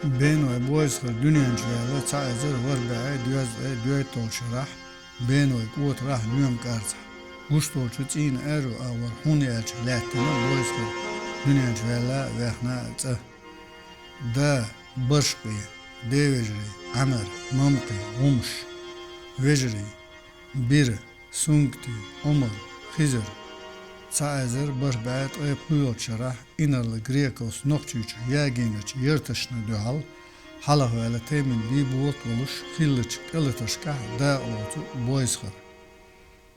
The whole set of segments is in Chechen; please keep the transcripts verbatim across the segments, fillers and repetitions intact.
Беной Бойсхара дуьнен чу ваьлла цхьа эзар ворхӀ бӀе дезткъе доьалгӀачу шарахь, Беной кӀотарахь, лоьма кӀарцахь. Гуш долчу цӀийнан аьрру агӀор хьун яьлча лаьттина Бойсхара дуьнен чу ваьлла а, ваьхна а цӀа. Да Баршкъий, девежарий: Ӏамар, Мамкъий, ГӀумаш. Вежарий: Бира, Сунгтий, Ӏумар, Хизар. Цхьа эзар бархӀ бӀе ткъе пхоьалгӀачу шарахь инарла грекаша Нохчийчу ягийначу ярташна дуьхьал хьалхаваьлла Таймин Бийболат волуш хиллачу кӀалаташкахь дакъалоцу Бойсхара.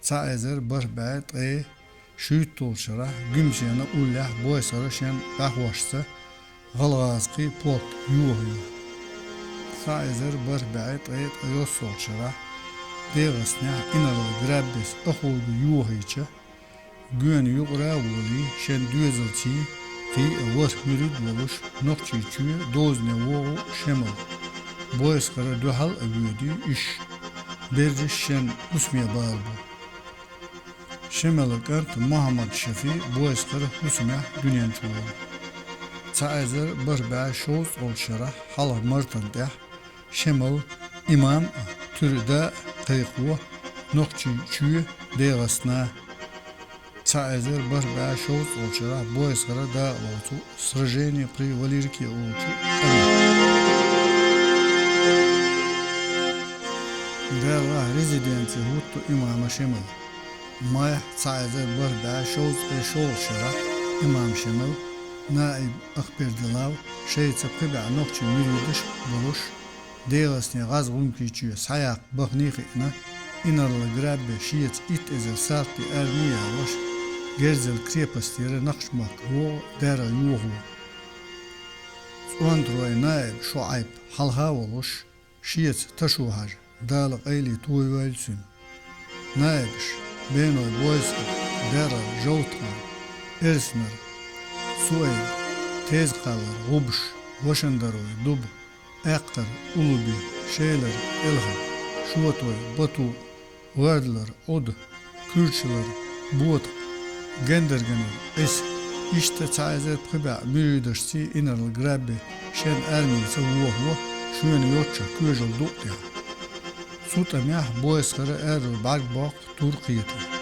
Цхьа эзар бархӀ бӀе ткъе шуьйтталгӀачу шарахь Гуьмсенан уллехь Бойсхара шен бӀаьхошца гӀалгӀазкхийн полк йохайо. Цхьа эзар бархӀ бӀе ткъе ткъайоьсналгӀачу шарахь ДегӀастанехь инарла граббес охьуга йохайча, Гоьна юкъара а волий, шен доьзалций, кхин а ворхӀ муьрид а волуш, Нохчийчоь дозане вогӀу Шемал. Бойсхара дуьхьал а воьдий уьш, берриш шен хӀусаме балабо. Шемалан кӀант Мухьаммад-Шафи Бойсхара хӀусамехь дуьнен чу волу. Цхьа эзар бархӀ бӀе шовзткъалгӀачу шарахь хьалха мартан тӀехь Шемал имам а, туьра да а кхайкхо Нохчийчоь, ДегӀастана. Цхьа эзар бархӀ бӀе шовзткъалгӀачу шарахь Бойсхара дакъалоцу Сражение при Валирке олучу тӀамехь. Делахь резиденци хӀутту имама Шемала. Майхь цхьа эзар бархӀ бӀе шовзткъе шолгӀачу шарахь имам Шемал, наиб Ахбердилав шайца пхи бӀе нохчийн муьридаш а болуш, ДегӀастане ГӀазгӀумкийчоь схьаяккха бахане а хиъна, инарла граббеш шеца итт эзар салти арми а ялош, Герзел крепостера Накхчмахка вогӀу даьрга йохо. ЦӀонтарой наиб ШоӀайб хьалха а волуш, шеца Ташо-Хьаьжа, Дала къайле тойойла цуьнан. Наибаш: Беной Бойсхар, Дерал Жовтхан, Эрснар Суайб, Тезакхаллар ГӀубаш, Вашандарой Дуба, Аьккхар Улуби, Шелар КӀелха, Шотой Бату, ГӀоьрдалар Ӏуда, Куьрчалар Бота, Гендарганар Ӏиса. Иштта цхьа эзар пхи бӀе муьридашций инарла граббе шен армица вохо шена йоццучу коьжал дукъ тӀехь. Цу тӀамехь Бойсхара аьрру бӀаьрг боккху тур кхетар.